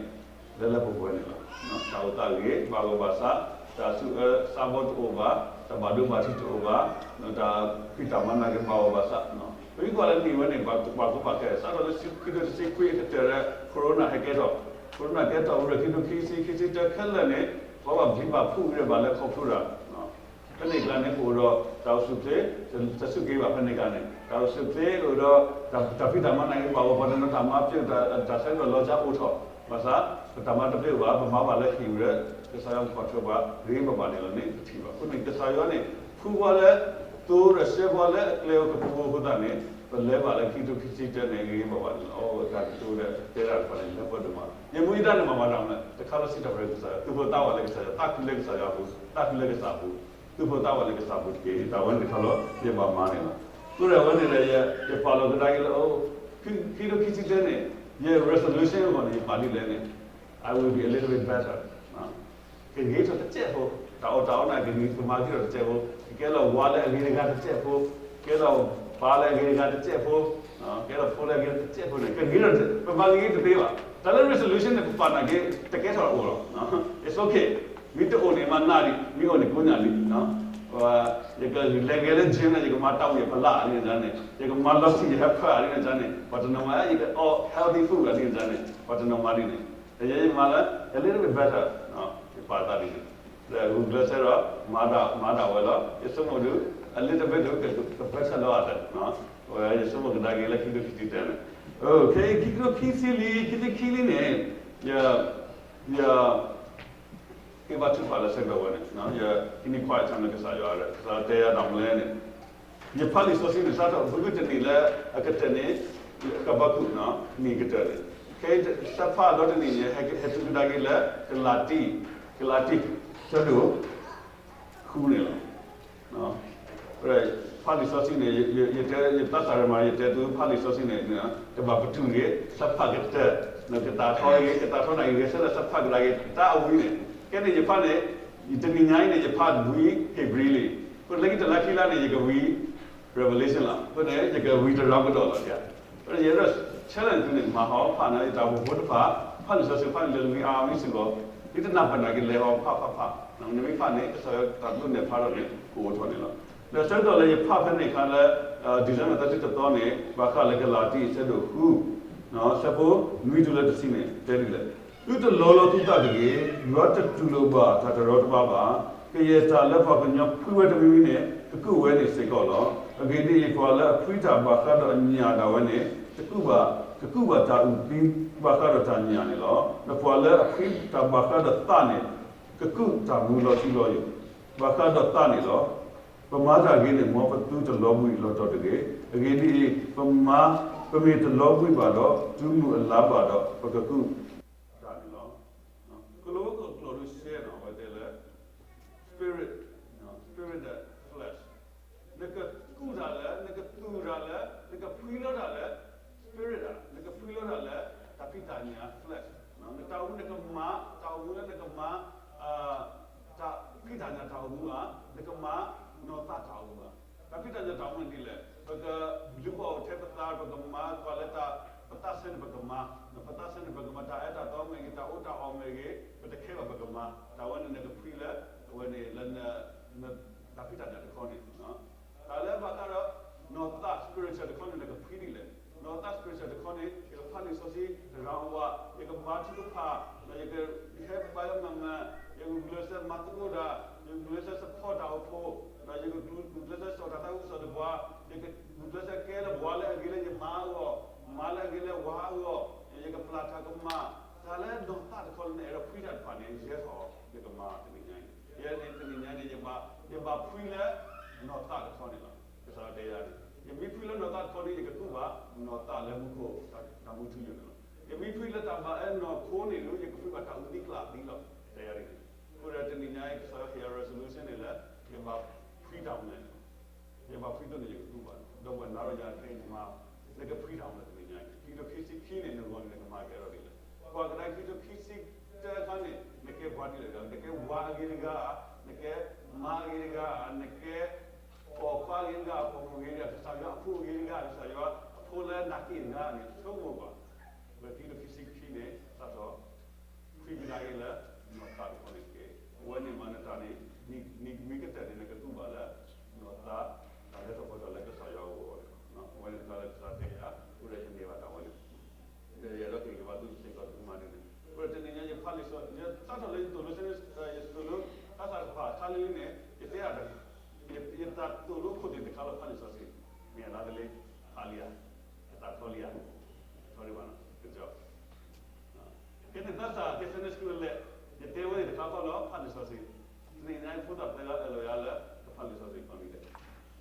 လၢလၢပှဲၤပှဲၤန့ၣ်လီၤ. တၢ်အိၣ်သးဂ့ၤ ဘၣ်ဂီၢ်ဘၣ်စး, တၢ်ဆူးအၢဆါဘီတအိၣ်ဘၣ်, တၢ်ဘၣ်ဒိဘၣ်ထံးတအိၣ်ဘၣ်, တၢ်ဖံးတၢ်မၤနာ်က့ၤဘၣ်ဂီၢ်ဘၣ်စး, ပမ့ၢ်ကွၢ်လၢနံၣ်ဝဲန့ၣ် ဘၣ်ကိးဘၣ်ခဲ စးထီၣ်လၢခံကထိတဆံခွံအကတၢၢ်ဒီး Corona ဟဲကဲထီၣ်, Corona ကဲထီၣ်ဝံၤဒီး ခံကထိခံဆံ ခံဆံတၢခဲလၢာ်န့ၣ် ပှၤဘၣ်ပျံၤဘၣ်ဖုးဝံၤဒီးဘၣ်လဲၤခီဖျိတၢ် ဖဲန့ၣ်အကျါန့ၣ် ပအိၣ်ဒီးတၢ်အိၣ်ဆူၣ်အိၣ်ချ့, တစူၢ်က့ၤဘၣ်ဖဲန့ၣ်အခါန့ၣ် တၢ်အိၣ်ဆူၣ်အိၣ်ချ့အိၣ်ဒီး တၢ်ဖံးတၢ်မၤနာ်က့ၤဘၣ်ဂီၢ် ပှၤတနီၤတၢ်မၤပျဲၢ် တၢ်ဆၢကတီၢ်လီၤကအိၣ်ထီၣ်, ဘၣ်ဆၣ် ပတၢ်မၤတပျဲၢ်ဘၣ် ပမၤဘၣ်လၢဟံၣ်ဝဲ ကစၢ်ယွၤကကွၢ်ထွဲပှၤ ဂ့ၤဘၣ်ဘၣ်န့ၣ်လီၤန့ၣ် ပထံၣ်ဘၣ်. အဃိန့ၣ် ကစၢ်ယွၤန့ၣ် ဖှူပှၤလၢ သိဒီးစဲပှၤလၢအကျဲကပူၤအဃိသတးန့ၣ် ပလဲၤဘၣ်လၢခံကထိခံဆံတၢန့ၣ် ဂ့ၤဘၣ်ဘၣ်န့ၣ်လီၤ. အိၣ်တၢ်ကတိၤဒီးတဲတၢ်တဖၣ်န့ၣ် လၢပှဲၤဒိၣ်မး ယမူယဒါန့ၣ်မၤမၤတၢ်မနုၤလဲၣ် တခါလီၤစံးထီၣ်ပတြၢၤကစၢ်ယွၤ သူၣ်ဖှံသးဝးလၢကစၢ်ယွၤ သးခုလၢကစၢ်ယွၤအပူၤ သးခုလၢကစၢ်ပူၤ သူၣ်ဖှံသးဝးလၢကစၢ်ပူၤတက့ၢ်. တၢ်ဝဲန့ၣ်တခါလီၤ ယဘၣ်မၤန့ၣ်လီၤ. အဃိဒီးအဝဲန့ၣ်ဒီး ယပာ်လီၤကဒါက့ၤလၢ ခံကထိခံဆံတၢန့ၣ် ယ resolution အဂီၢ်န့ၣ် ယပာ်ဒ်လဲၣ်န့ၣ် I will be a little bit better. ကဂ့ၤထီၣ်တစဲးဖိ, တၢ်အီၣ်တၢ်အီန့ၣ် ကဂ့ၤ ကမၤဂ့ၤထီၣ်တစဲးဖိ, ကကဲလီၤဝၤလၢအဂ့ၤတဂၤတစဲးဖိ, ကဲလီၤပၢ်လၢအဂ့ၤတဂၤတစဲးဖိ, ကဲလီၤဖိလၢအဂ့ၤတစဲးဖိန့ၣ် ကဂ့ၤထီၣ် ပမၤဂ့ၤတသ့ဘၣ်. တၢ်လၢ resolution န့ၣ် ပပာ်နာ်က့ၤ တကဲထီၣ်အိၣ်လီၤ. It's okay. မ့ၢ်တအိၣ်န့ၣ် မၤနၢ်ဒံး, မ့ၢ်အိၣ်န့ၣ်ကိးညၣ်လံ. ယကလဲၤဂဲၤလၢ gym န့ၣ် ယကမၤတၢ်ဝံၤအဖီလာ်ဒ်န့ၣ်န့ၣ်, ယကမၤလီၤဆံးယဟၢဖၢဒ်န့ၣ်န့ၣ်, ပှၤတနီၤမး ယကအိၣ် healthy food ဒ်န့ၣ်န့ၣ်, ပှၤတနီၤမးဒ်န့ၣ်, ဒီးယဲယမၤလၢ a little bit better, ယပာ်သးဒ်န့ၣ်, ဒီးဂုာ်ကျဲးစၢးဒီး မၤဒၣ်ဝဲလီၤ. ယဆိကမိၣ်ဒုး a little bit ဒုး က better လီၤအသး, ယဆိကမိၣ်ကဒါက့ၤလၢခံကထိခံဆံတၢန့ၣ်, ခဲအံၤခံကထိခံဆံလံ ခံဆံခံလံန့ၣ်, ယ ယ က့ၤဘၣ်ထုကဖၣ်လၢဆၢကတီၢ်ဝဲန့ၣ်, ယဟံးန့ၢ် quiet time လၢကစၢ်ယွၤဒီး ကစၢ်ယွၤတဲယၤဒ်လဲၣ်န့ၣ်, ယဖးလံာ်စီဆှံန့ၣ် စးထီၣ်ဖဲတနံၤလၢအကတၢၢ်န့ၣ်, ဃဘးကူာ် နံၤကတၢၢ်န့ၣ်, ခဲအံၤ တၢ်ဖးဒီတနံၤန့ၣ် ဟဲတုၤကဒါက့ၤလၢ ကလၤတံ, ကလၤတံ ဆၢဒိၣ် ဃုန့ၣ်လီၤ. ဖးလံာ်စီဆှံန့ၣ် ယတဲ ယသးစၢ်ရမၤ ယတဲသု ဖးလံာ်စီဆှံန့ၣ် တဘၣ်ပတုာ်ဂ့ၤ, သးဖးကတၢၢ်, နကသးထီဂ့ၤ ကသးထီနၤဂ့ၤ ဂဲၤဆၢထၢၣ်သးဖးကဒါက့ၤ တၢ်အဝံၤန့ၣ်, ခဲန့ၣ်ယဖးန့ၣ်, ယတနံၤညါအံၤန့ၣ် ယဖးဝံၤ ဟ့းဘြံၤလံ, အဃိန့ၣ် လၢခံတလါခံလါန့ၣ် ယကဝံၤ Revelation လီၤ, အဃိန့ၣ် ယကဝံၤတရၢကဒီးလီၤ. ယဲဒၣ် challenge သုန့ၣ် မၤဟးဖးန့ၣ် ယတၢ်အိၣ်ဖှိၣ်ဖိတဖၣ် ဖးလံာ်စီဆှံ ဖးန့ၣ်လၢလွံၢ်အါမံၤစ့ၢ်ကီး, ဒ်တနၢ်ပၢၢ်နာ်က့ၤလဲၤဟးဖးဖးဖး, နမ့ၢ်ဖးန့ၣ် ကစၢ်ယွၤတၢ်ဒိးန့ၢ်ဖးထီၣ်န့ၣ် ကအိၣ်ထီၣ်န့ၣ်လီၤ. ဒီးဆၢကတီၢ်လၢယဖးဖဲန့ၣ်အခါလၢ December သၢဆံတသီန့ၣ် ဘၣ်ဃးလၢကလၤတံ အဆၢဒိၣ်ဃု, ဆၢဖိနွံတုၤလၢတဆံန့ၣ် တဲဒ်လဲၣ်, သုတလီလီသုသးတဂ့ၤ, ယွၤတတူၢ်လိာ်ဘၣ်တၢ်တရီတပါဘၣ်. ကယဲၢ်တၢ်လၢပှၤကညီဖှံဝဲတမံၤမံၤန့ၣ် ကကူးဝဲန့ၣ်စ့ၢ်ကီးလီၤ. အဂ့ၢ်ဒ်အံၤ, ပှၤလၢအဖှံတၢ်ဘၣ်ဃးဒီးညၣ်ဒၣ်ဝဲန့ၣ် ကကူးဘၣ်, ကကူးဘၣ်တၢ်အုၣ်သံဘၣ်ဃးဒီးတၢ်ညၣ်န့ၣ်လီၤ. ဒီးပှၤလၢအဖှံတၢ်ဘၣ်ဃးဒီးသးန့ၣ် ကကူးတၢ်မူလီၤထူလီၤယိာ် ဘၣ်ဃးဒီးသးန့ၣ်လီၤ. ပမၤတၢ်ဂ့ၤန့ၣ် မ်ပသုတလီၤဘှံးလီၤတီၤတဂ့ၤ. အဂ့ၢ်ဒ်အံၤ, ပမၤ, ပမ့ၢ်တလီၤဘှံးဘၣ်ဒီး တုၤမုၢ်အလါဘၣ်ဒီး ပကကူးတၢ်န့ၣ်လီၤ. ကလိကကျိာ်ဒုးစဲနီၤ အဝဲတဲလၢ spirit, spirit ဒီး flesh, နကကူးတၢ်လၢ နကသူၣ်တၢ်လၢ နကဖှံလၢတၢ်လၢ spirit တၢ် နကဖှံလၢတၢ်လၢ တၢ်ဖံးတၢ်ညၣ် flesh, နတၢ်အိၣ်မူနကမၤ တၢ်အိၣ်မူလၢနကမၤ တၢ်ဖံးတၢ်ညၣ်တၢ်အိၣ်မူဧါ, နကမၤနီၢ်သးတၢ်အိၣ်မူဧါ. တၢ်ဖံးတၢ်ညၣ်တၢ်အိၣ်မူန့ၣ်ဒ်လဲၣ်, ပကလူၤပိာ်ထဲပသး ပကမၤကွၢ်လၢတၢ် ပသးစဲန့ၣ်ပကမၤ, ပသးစဲန့ၣ်ပကမၤ တၢ်အၢတၢ်သီမ့ၢ်ဂ့ၤ တၢ်အီၣ်တၢ်အီမ့ၢ်ဂ့ၤ ပတခဲဘၣ်ပကမၤ, တၢ်ဝဲန့ၣ်နကဖှံလၢ အဝဲန့ၣ်လၢ တၢ်ဖံးတၢ်ညၣ်တခီန့ၣ် တၢ်လၢဘၣ်ဃးဒီး နီၢ်သး spiritual တခီန့ၣ် နကဖှံဒ်လဲၣ်. နီၢ်သး spiritual တခီန့ၣ် ယကဖးလံာ်စီဆှံ တဂၤဝး, ယကမၤထုကဖၣ်, ဒီးယကဟဲဘါယွၤမၤမၤ, ယကဂုာ်ကျဲးစၢးမၤသကိးတၢ်, ယကဂုာ်ကျဲးစၢး support တၢ်အိၣ်ဖှိၣ်, ဒီးယကဂုာ်ကျဲးစၢး စီၤတၢ်သးဝံၣ်စီၤတပှၤ, ယကဂုာ်ကျဲးစၢးကဲလၢပှၤလၢအဂ့ၤလၢ ယမါအဂီၢ်, မါလၢအဂ့ၤလၢဝၤအဂီၢ်, ယကပျၢ်တၢ်ကမၣ်, တၢ်လၢနီၢ်သးတခီလၢနအဲၣ်ဒိးဖှံတၢ်တဖၣ်န့ၣ် ယဲထီၣ် ယကမၤတနံၤညါအံၤ, ယဲန့ၣ်တနံၤညါန့ၣ် ယဘၣ်ဖှံလၢ နီၢ်သးတခီန့ၣ်လီၤ. ကစၢ်ယွၤတဲယၤန့ၣ် ယမ့ၢ်ဖှံလၢနီၢ်သးတခီန့ၣ် ယကကူးဘၣ် နီၢ်သးလၢမူခိၣ် တၢ်မူထူယိာ်န့ၣ်လီၤ. ယမ့ၢ်ဖှံလၢတၢ်ဘၣ်အၢနီၢ်ခိန့ၣ်ဒီး ယကဖှံဘၣ်တၢ်အုၣ်သံကျၣ်သံလီၤ တဲယၤန့ၣ်. အဃိဒီးတနံၤညါအံၤ ကစၢ်ယွၤဟ့ၣ်ယၤ resolution န့ၣ်လၢ ယဘၣ်ဖှံတၢ်မနုၤန့ၣ်လီၤ. ယဘၣ်ဖှံသ့န့ၣ် ယကကူးဘၣ်, ဒီးပှၤနၤဒီးယၤခဲအံၤန့ၣ်မး နကဖှံတၢ်မနုၤတနံၤညါအံၤ, ခံကထိခံဆံခံန့ၣ် နဂီၢ်န့ၣ် နကမၤကဲထီၣ်ဒ်လဲၣ်. ကွၢ်ကဒါခံကထိခံဆံတၢအခါန့ၣ် နကဲပှၤဒ်လဲၣ်ဒီး နကဲဝၤအဂ့ၤတဂၤဧါ, နကဲမါအဂ့ၤတဂၤဧါ, နကဲပိာ်ခွါအဂ့ၤတဂၤ, ပိာ်မုၣ်အဂ့ၤတဂၤ, ကစၢ်ယွၤအဖိအဂ့ၤတဂၤ, ကစၢ်ယွၤအဖိလၢနၤက့ၣ်တဂၤန့ၣ် ဆိကမိၣ်ကွၢ်, ဝဲခံကထိခံဆံခံန့ၣ် စးထီၣ် ဖှံကဒါက့ၤလၢ နီၢ်သးတခီန့ၣ်တက့ၢ်. အဝဲန့ၣ်မးနတၢ်န့ၣ် နံၤနွံကတၢၢ်န့ၣ် နကကူးဘၣ်လၢ နီၢ်သး တၢ်လဲၤထီၣ်ပှဲၤထီၣ်လၢကစၢ်ယွၤအအိၣ်န့ၣ်လီၤ. အဝဲန့ၣ်တၢ်လၢကစၢ်တဲယၤ အဃိဒီးယန့ၢ်ဘၣ်တၢ်ဝဲန့ၣ် ဒီးယအဲၣ်ဒိးက့ၤက့ၤဘၣ်သုစ့ၢ်ကီးသုကမၤဒ်န့ၣ်. အဃိဒီးတနံၤညါယဖးလံာ်စီဆှံ ယစးထီၣ်လၢယသိၣ်လိ ယသိၣ်လိ တၢ်သးတဖၣ် ခါလံလံန့ၣ် ယတဲအါတဂ့ၤ, ယသးသိၣ်လိခိၣ်သ့ၣ်တခါလီၤ ဖးလံာ်စီဆှံ, မ့ၢ်အသးတလ့ ဖးလံဧါ, ယသးထီလံဧါ, ထီလံဘၣ်နီၤ ကစီ ခဲန့ၣ် သးစၢ်ကဲ Sunday School လဲၣ်, ယတဲဝဲသ့ၣ်တခါဃီလီၤ ဖးလံာ်စီဆှံ, တနံၤညါဖိသၣ်သၢဂၤအၢၣ်လီၤယၤလၢ ကဖးလံာ်စီဆှံကိးနံၤဒဲး,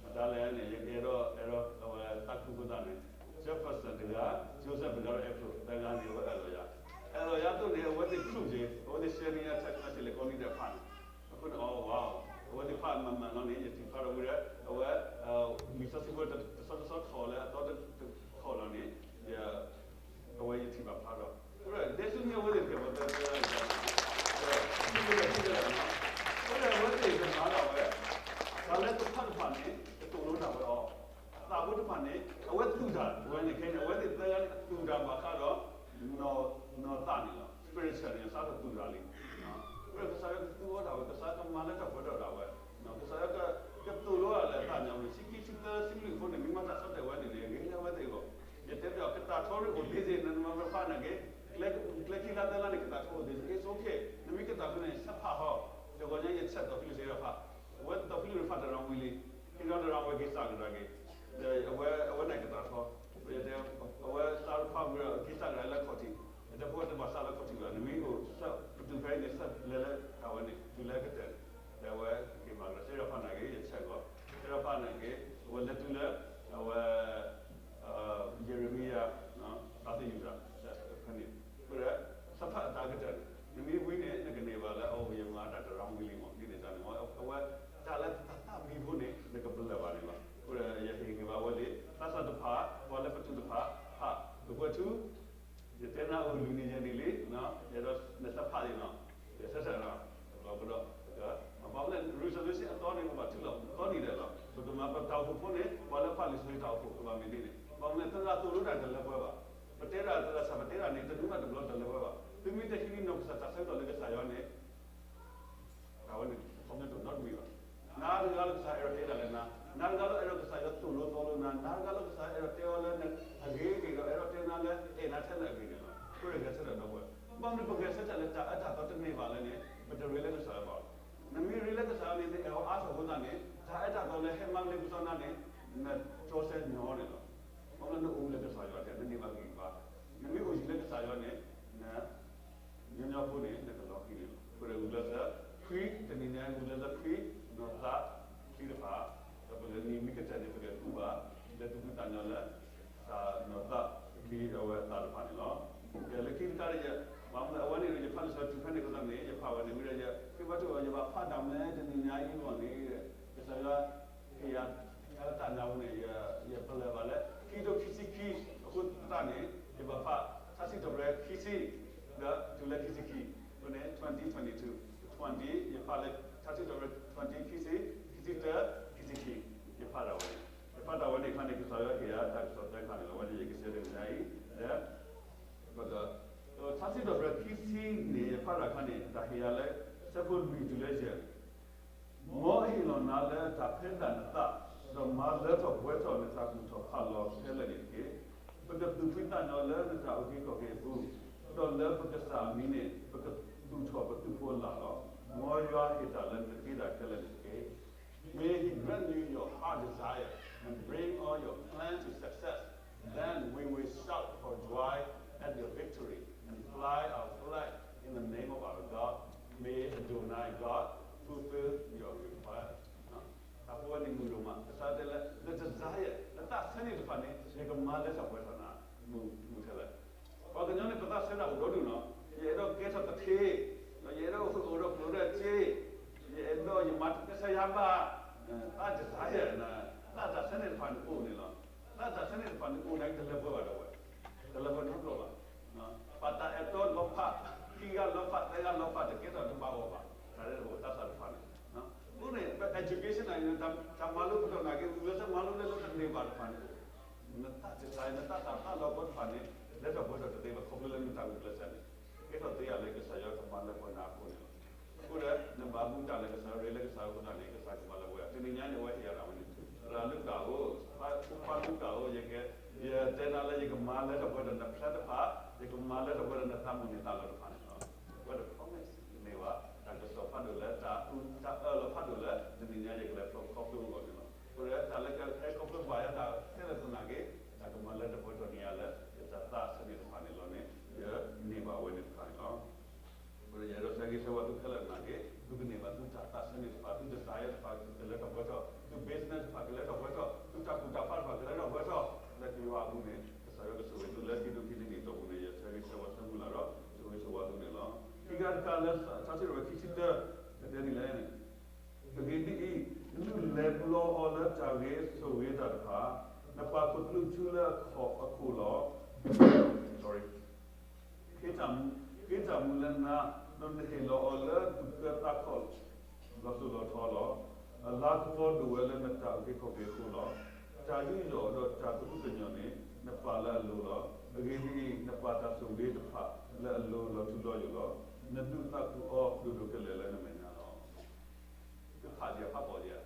မတၤလဲၣ်န့ၣ် ယကအဲၣ်ဒိး အဲၣ်ဒိး အဝဲသးခုဖိသၣ်န့ၣ် Jefferson တဂၤ Joseph တဂၤဒီး April သၢဂၤန့ၣ် အဝဲအၢၣ်လီၤယၤ, အၢၣ်လီၤယၤအသိးန့ၣ် အဝဲသ့ၣ် group က့ၤ အဝဲသ့ၣ် share န့ၢ်ယၤ text message လဲၣ်ကိးနံၤဒဲးဖးန့ၣ်, အဃိန့ၣ် အီဝါ အဝဲသ့ၣ်ဖးမၤမၤလီၤန့ၣ် ယထံၣ်ဖျါထီၣ်ဝံၤဒီး အဝဲ လံာ်စီဆှံဖိတဆီတဆီထီၣ်လၢအသီတခီၣ်လီၤန့ၣ် အဝဲယထံၣ်ဘၣ်ဖျါထီၣ်, အဃိဒီး ဒ်ဆူန့ၣ်အဝဲသ့ၣ်တဖၣ် ပှၤသၢဂၤန့ၣ် ဒီး ထံၣ်ဝဲဒၣ်ထံၣ်ဝဲဒၣ်န့ၣ်လီၤ, အဃိဒီးအဝဲသ့ၣ်ကမၤဒၣ်ဝဲ တၢ်လၢတဖၣ်တဖၣ်န့ၣ် ကသိၣ်လိတၢ်ဝဲအီၤ, အသးဖိတဖၣ်န့ၣ် အဝဲသူၣ်တၢ်ဝဲန့ၣ် ခဲအံၤန့ၣ် အဝဲသ့ၣ်သၢဂၤန့ၣ် အသူၣ်တၢ်ဘၣ်ဃးဒီး နီၢ်သးန့ၣ်လီၤ, spiritual န့ၣ် စးထီၣ်သူၣ်တၢ်လံ, အဃိဒီးကစၢ်ယွၤကသူအီၤ it's okay, နမ့ၢ်ကသးခုန့ၣ် ဆဲးဖးဟီ, တဂီၤညါယဆဲးတီၤဖံလိၣ်စ့ၢ်ကီးဖး, အဝဲတီၤဖံလိၣ်တဖးတရၣ်ဝံၤလံ, ဟ့ၣ်ဒီးတရၣ်ဝဲက့ၤစးကဒါက့ၤ, အဝဲအဝဲန့ၣ်ကသးထီ, အဝဲသးတဖးဝံၤဒီးက့ၤစးကဒါလၢခီၣ်ထံး, အတဖိတဘၣ်စးလၢခီၣ်ထံးဘၣ်, နမ့ၢ်အိၣ်ပတုာ်ဖဲအံၤန့ၣ် ဆဲးလဲၤလၢတၢ်ဝဲန့ၣ် တုၤလၢကတၢၢ်န့ၣ်, ဒီးအဝဲက့ၤမၤကဒီး စ့ၢ်ကီးဖးနာ်က့ၤ ယဆဲးဂီၤ, စ့ၢ်ကီးဖးနာ်က့ၤ အဝဲလဲၤတုၤလၢ အဝဲ ယရမံယၤ သးသယုၢ်တၢ် ဖဲန့ၣ်, အဃိဒီး ဆဲးဖးအတၢ်ကတၢၢ်န့ၣ် နမ့ၢ်ဝံၤန့ၣ် နကန့ၢ်ဘၣ်လၢ အိၣ် ယမၤတၢ်တရၣ်ဝံၤလံမး ဒ်န့ၣ်တၢ်န့ၣ်မး အဝဲ တၢ်လၢတၢ်သးမံဖိန့ၣ် နကပလၢၢ်ဘၣ်န့ၣ်လီၤ. အဃိဒီး ယဟ့ၣ်ဂံၢ်ဘါဝဲလံ သးစၢ်တဖၣ် ပှၤလၢပတုာ်တဖၣ် ဖး ပကွဲးထူ ယတဲနၤအိၣ်လွံၢ်နံၣ်ယဲၢ်နံၣ်လံ, ယအဲၣ်ဒိးနသးဖးအံၤနီၤ, ယဆၢထၢၣ်နီၤ, တဘျီကဒီး, ဘၣ်မနုၤလဲၣ် resolution အသီန့ၣ် ပဘၣ်ထုးလီၤသီနံၤဒဲးလီၤ. ပကမၤပတၢ်အိၣ်ဖှိၣ်ဖိန့ၣ် ပှၤလၢဖးလံာ်စီဆှံတၢ်အိၣ်ဖှိၣ်ကဘၣ်မ့ၢ်ဒ်န့ၣ်, ဘၣ်မနုၤလဲၣ် ပသးသိၣ်လိတၢ်တလၢပှဲၤဘၣ်, ပတဲတၢ်သးစၢ်ပတဲတၢ်န့ၣ် တနံၤဘၣ်တဘျီတလၢပှဲၤဘၣ်. သုမ့ၢ်တဟံးန့ၢ်ကစၢ်တၢ်ဆၢကတီၢ်လၢကစၢ်ယွၤန့ၣ် တၢ်ဝဲန့ၣ် ခီပညီတအိၣ်နီတမံၤဘၣ်. နၤတဂၤလၢကစၢ်အဲၣ်ဒိးတဲတၢ်လၢနၤ, နၤတဂၤလၢအဲၣ်ဒိးကစၢ်ယွၤသိၣ်လိသီလိနၤ, နၤတဂၤလၢကစၢ်ယွၤအဲၣ်ဒိးတဲအီၤလၢအဂ့ၤအဂ့ၤဒီး အဲၣ်ဒိးတဲနၤလၢအဲၣ်နၤထဲလၢအဂ့ၤန့ၣ်လီၤ. အဃိဒီးဂဲၤဆၢထၢၣ်ဒီပုၢ်ဝဲၢ်, ဘၣ်မနုၤပဂဲၤဆၢထၢၣ်လၢတၢ်အၢတၢ်သီတန့ၢ်ဘၣ်လဲၣ်န့ၣ် ပတရ့လၢကစၢ်ယွၤဘၣ်. နမ့ၢ်ရ့လၢကစၢ်ယွၤန့ၣ် နအဲၣ်အီၤအါထီၣ်အဃိသတးန့ၣ် တၢ်အဲၣ်တၢ်သီလၢဟဲမၤလ့ပစီနၤန့ၣ် နတြီဆၢညီန့ၣ်လီၤ. ဘၣ်မနုၤနအိၣ်လၢကစၢ်ယွၤထဲ နန့ၢ်ဘၣ်ဂံၢ်ဘါ, နမ့ၢ်အိၣ်ယံၤလၢကစၢ်ယွၤန့ၣ် န ညီညီဖိန့ၣ် နကလီၤဃံၤန့ၣ်လီၤ. အဃိဒီးဂုာ်ကျဲးစၢး ခွံ တနံၤညါ ဂုာ်ကျဲးစၢးခွံ နီၢ်သးချံတဖၣ်, ဒီးပကနံၤမ့ၢ်ကတၢၢ်န့ၣ် ပကကူးဘၣ် လၢသူၣ်ဖှံသးညီလၢ တၢ်နီၢ်သးချံအဝဲအသးတဖၣ်န့ၣ်လီၤ. လၢခံတခါဒီး ယ ဘၣ်မနုၤအဝဲန့ၣ်ဒီး ယဖးလံာ်စီဆှံဖဲန့ၣ်အဃိသတးန့ၣ် ယဖးဝဲန့ၣ်ဝံၤဒီး ယဃ့ဘါထုကဖၣ် ယဘၣ်ဖးတၢ်မနုၤလဲၣ်တနံၤညါအံၤဂီၢ်န့ၣ် ကစၢ်ယွၤ ဟ့ၣ်ယၤတၢ်သးဝံၣ်န့ၣ် ယပလၢၢ်ဘၣ်လၢ ခံကထိခံဆံခံ အဃိသတးန့ၣ် ယဘၣ်ဖး ထါစံးထီၣ်ပတြၢၤ ခံဆံ ဒီးတုၤလၢခံဆံခံ အဃိန့ၣ် twenty twenty-two, twenty ယဖးလၢ ထါစံးထီၣ်ပတြၢၤ twenty ခံဆံ, ခံဆံတၢ, ခံဆံခံ ယဖးတၢ်ဝဲန့ၣ်, ယဖးတၢ်ဝဲန့ၣ်အခါန့ၣ် ကစၢ်ယွၤဟ့ၣ်ယၤတၢ်ကစီၣ်သၢခါန့ၣ်လီၤ. အဝဲန့ၣ်ယကစၢ်တနံၤညါအံၤ ဒီး ထါစံးထီၣ်ပတြၢၤ ခံဆံန့ၣ် ယဖးတၢ်အခါန့ၣ် တၢ်ဟ့ၣ်ယၤလၢ ဆၢဖိလွံၢ်တုၤလၢယဲၢ် မ်အဟ့ၣ်လီၤနၤလၢတၢ်ဖဲဒၣ်နသး, ဒီးမၤလၢထီၣ်ပှဲၤထီၣ်နတၢ်သူၣ်ထီၣ်ဖးလီၤခဲလၢာ်န့ၣ်တက့ၢ်. ပကသူၣ်ဖှံသးညီလၢနတၢ်အုၣ်က့ၤခီၣ်က့ၤအပူၤ, ဒီးလၢပကစၢ်အမံၤန့ၣ် ပကသူၣ်ထီၣ်ပသူၣ်ဖိအလၢ်လီၤ. မ်ယွၤဟ့ၣ်တၢ်လၢနသ့တၢ်ခဲလၢာ်န့ၣ်တက့ၢ်. May He grant you your heart desire and bring all your plan to success. Then we will shout for joy at your victory and fly our flag in the name of our God. May Adonai God fulfill your request. တၢ်ဖိဝဲန့ၣ်မုာ်ဒိၣ်မး, ကစၢ်တဲလၢ န desire နသးဆၢန့ၢ်တဖၣ်န့ၣ် ယကမၤလၢထီၣ်ပှဲၤထီၣ်နၤ, မုာ်မုာ်ထဲလဲၣ်. ပှၤကညီန့ၣ် ပသးဆၢတၢ်အိၣ်ဒီဒူၣ်နီၤ, ယအဲၣ်ဒိးကဲထီၣ်သထ့, ယအဲၣ်ဒိးအိၣ်ဒီးကျိၤဒီးစ့, ယအဲၣ်ဒိးယမၤတၢ်ကစၢ်ယွၤဘၣ်, သး desire န သးတၢ်ဆၢန့ၢ်တဖၣ်န့ၣ်အိၣ်န့ၣ်လီၤ. သးတၢ်ဆၢန့ၢ်တဖၣ်န့ၣ်အိၣ်န့ၣ် တလၢပှဲၤဘၣ်ဒီးဝဲ, တလၢပှဲၤနီတဘျီဘၣ်. ပတၢ်အဲၣ်တီလီၤဖး, ခံဂၤလီၤဖး, သၢဂၤလီၤဖး, တကဲထီၣ်တဘၣ်ဂီၢ်ဘၣ်, တၢ်ရဲၣ်တၢ်ကျဲၤသးစၢ်တဖၣ်န့ၣ် အဃိန့ၣ် ပ education န့ၣ် တၢ်မၤလိပတီၢ်နာ်က့ ဂုာ်ကျဲးစၢးမၤလိလၢလၢတန့ၢ်ဘၣ်တဖၣ်န့ၣ်, နသးစၢ် နသးတၢ်သးလီၤပှဲၤတဖၣ်န့ၣ် လဲၤထီၣ်ပှဲၤထီၣ်တသ့ဘၣ် ခီဖျိလၢနတၢ်ဂုာ်ကျဲးစၢးန့ၣ်, ကဲထီၣ်သ့ယၤလၢကစၢ်ယွၤကမၤလၢပှဲၤနၤအဃိန့ၣ်လီၤ. အဃိဒီး နဘၣ်မူတၢ်လၢကစၢ် ရ့လၢကစၢ်အဃိသတးန့ၣ် ကစၢ်ကမၤလၢပှဲၤ, တနံၤညါန့ၣ် အဝဲဟ့ၣ်ယၤတၢ်ဝဲန့ၣ်, သရၣ်လူကၣ်ဧၢ, ဖိခွါလူကၣ်ဧၢ, ယက ယတဲနၤလၢယကမၤလၢထီၣ်ပှဲၤထီၣ်န plan တဖၣ်, ယကမၤလၢထီၣ်ပှဲၤထီၣ်နသးမုၢ်န့ၢ်သးလီတဖၣ်န့ၣ်လီၤ. အဝဲတ promise န့ၢ်ဘၣ်, တၢ်ကစီၣ်ဖးဒိၣ်လၢ တၢ်အၢၣ်လီၤဖးဒိၣ်လၢ တနံၤညါယကလဲၤဖျိခီဖျိအဂီၢ်န့ၣ်လီၤ. အဃိဒီးတၢ်လၢကဟဲခီဖျိဘၣ်ယၤတၢ်ခဲလၢာ်သနာ်က့, တၢ်ကမၤလၢထီၣ်ပှဲၤထီၣ်န့ၢ်ယၤလၢ ယတၢ်သးဆၢန့ၢ်တဖၣ်န့ၣ်လီၤန့ၣ်, ယန့ၢ်ဘၣ်ဝဲန့ၣ်တဖၣ်န့ၣ်လီၤ. အဃိဒီးယအဲၣ်ဒိးဆၢဂ့ၤဆၢဝါသုခဲလၢာ်သနာ်က့, သုကန့ၢ်ဘၣ်သုတၢ်သးဆၢန့ၢ်တဖၣ်, သု desire တဖၣ်ကလဲၤထီၣ်ပှဲၤထီၣ်, သု business တဖၣ်ကလဲၤထီၣ်ပှဲၤထီၣ်, သုတၢ်ကူၣ်တၢ်ဖးတဖၣ်ကလဲၤထီၣ်ပှဲၤထီၣ်, လၢကယွၤအပူၤန့ၣ် ကစၢ်ယွၤကဆိၣ်ဂ့ၤသုလၢခံကထိခံဆံနံၣ်အတီၢ်ပူၤန့ၣ် ယဆၢဂ့ၤဆၢဝါဆၢမုၢ်လၢ်ဒီး ဆိၣ်ဂ့ၤဆိၣ်ဝါသုန့ၣ်လီၤ. ခံခါတခါလၢ ထါစံးထီၣ်ပတြၢၤခံဆံတၢ, ကတဲဒ်လဲၣ်န့ၣ်, အဂ့ၢ်ဒ်အံၤ, နဒုးလဲၤဘျီအီၤလၢတၢ်ဂ့ၤဆိၣ်ဂ့ၤတၢ်တဖၣ်, နပာ်ခူသူၣ်ဆူလၢအခီၣ်အခိၣ်လီၤ. Sorry. ဃ့တၢ်မူ, ဃ့တၢ်မူလၢနၤ, ဒီးနဟ့ၣ်လီၤအီၤလၢသူၣ်ကၢသးခီၣ်လီၤစိၤလီၤထီလီၤ. အလၤကပီၤဒိၣ်ဝဲလၢနတၢ်အုၣ်က့ၤခီၣ်က့ၤအဃိလီၤ. တၢ်ယူးယီၣ်ဒီးတၢ်သးခုကညီၤန့ၣ် နပာ်လၢအလိၤလီၤ. အဂ့ၢ်ဒ်အံၤ, နပာ်တၢ်ဆိၣ်ဂ့ၤတဖၣ်လၢအလိၤလီၤထူလီၤယိာ်လီၤ. နဒုးသးခုအီၤဒိၣ်ဒိၣ်ကလဲာ်လၢနမဲာ်ညါလီၤ. သုဖးဒံးအဖးပိာ်ယဲၢ်,